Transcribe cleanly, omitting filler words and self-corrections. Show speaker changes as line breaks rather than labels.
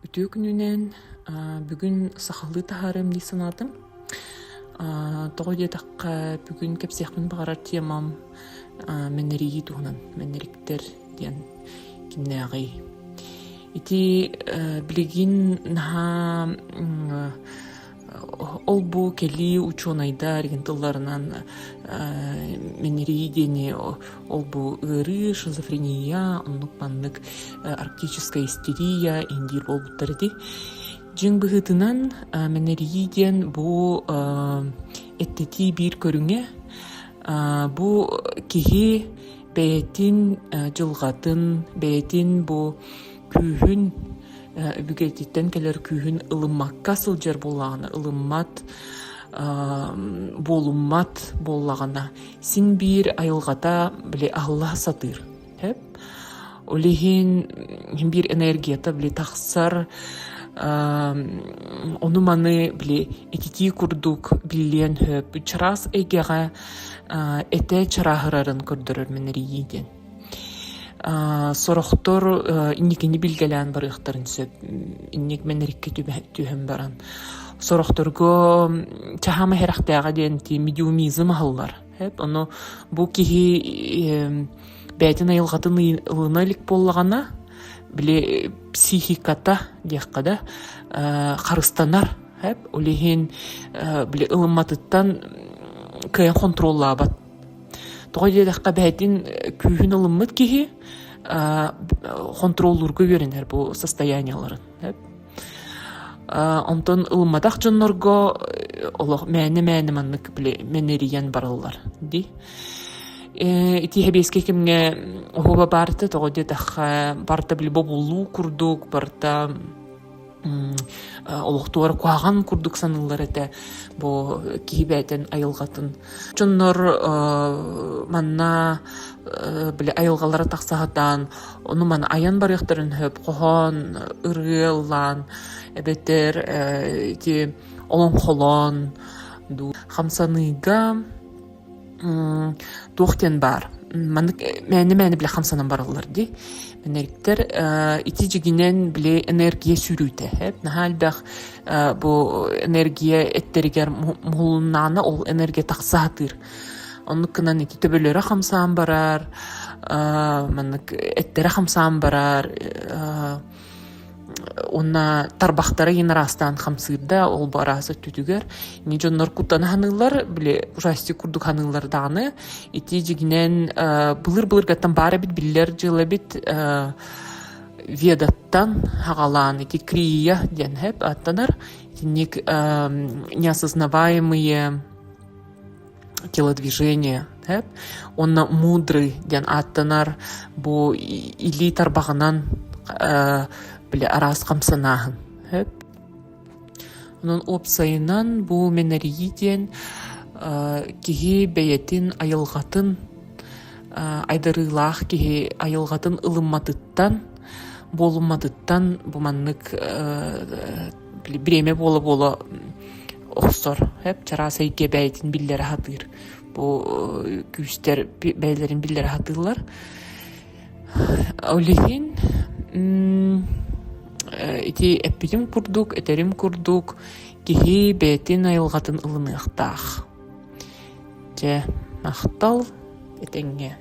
Үтүө күнүнэн бүгүн сахалыы таһаарыам дии санаатым. Тоҕо диэтэххэ, бүгүн кэпсиэхпин баҕарар темам мэнэрийии туһунан, мэнэриктэр диэн кимнээҕий. Ити билигин наһаа Ол-бу кэлии учуонайдар игин тылларынан мэнэрийии диэни ол-бу ыарыы, шизофрения, оннук-маннык арктическая истерия индиир буолбуттар ити. Дьиҥ быһыытынан мэнэрийии диэн бу эттэтии биир көрүҥэ. Бу киһи бэйэтин дьылҕатын, бэйэтин бу күүһүн өбүгэтиттэн кэлэр күүһүн ылыммакка сылдьар буоллаҕына, ылыммат буолуммат буоллаҕына, син биир айылҕата били аһылла сатыыр. Сөп? Ол иһин биир энергията били тахсар ону-маны били ититии курдук биллиэн сөп. Чараас эйгэҕэ этэ чарааһырарын көрдөрөр мэнэрийии диэн. Сорохтор инникини билгэлээн барыахтарын сөп, инник мэнэриккэ түһэн баран. Сорохторго чаһаама иһэрэхтээҕэ диэн медиумизм аһыллар. Ону бу киһи бэйэтин айылҕатын ылына илик буоллаҕына, били психиката диэххэ да, харыстанар. Ол иһин били ылымматыттан кыайан хонтуруоллаабат. Тоҕо диэтэххэ, бэйэтин күүһүн ылыммыт киһи хонтуруоллуурга үөрэнэр бу состояниеларын. Онтон ылымматах дьоннорго олох мээнэ-мээнэ маннык били мэнэрийэн бараллар дии. Ити сэбиэскэй кэмҥэ оһуоба баарта, тоҕо диэтэххэ, барыта били бобуллуу курдук, барыта олохтугар куһаҕан курдук саныыллар этэ бу киһи бэйэтин айылҕатын. Дьоннор манна били айылҕалара тахса сатаан ону маны айан барыахтарын сөп хоһоон ырыа ыллаан эбэтэр ити олоҥхолоон дуу хамсаныыга туох диэн баар маннык мээнэ-мээнэ били хамсанан бараллар дии энергиктэр ити дьигинэн били энергия сүүрүүтэ наһаа элбэх бу энергия эттэригэр муһулуннаҕына ол энергия тахса сатыыр оннук гынан ити төбөлөрө хамсаан барар маннык эттэрэ хамсаан барар уонна тарбахтара иин араастаан хамсыырда ол бу араас өттүтүгэр ини дьоннор куттана ханыыллар били ужастик курдук ханыыллар даҕаны ити дьигинэн былыр-былыргаттан баар эбит биллэр дьыала эбит ведаттан хаҕалаан ити крия диэн хэп аттанар итинник неосознаваемые телодвижение уонна мудрый диэн ааттанар бу илии тарбаҕынан били араас хамсанааһын Онон уопсайынан бу мэнэрийии диэн киһи бэйэтин айылҕатын айдарыылаах киһи айылҕатын ылымматыттан буолумматыттан бу маннык бириэмэ буола-буола охсор эп чараас эйгэ бэйэтин биллэрэ сатыыр бу күүстэр бэйэлэрин биллэрэ сатыыллар ол иһин ити эппитим курдук этэрим курдук киһи бэйэтин айылҕатын ылыныахтаах дьэ махтал этэҥҥэ.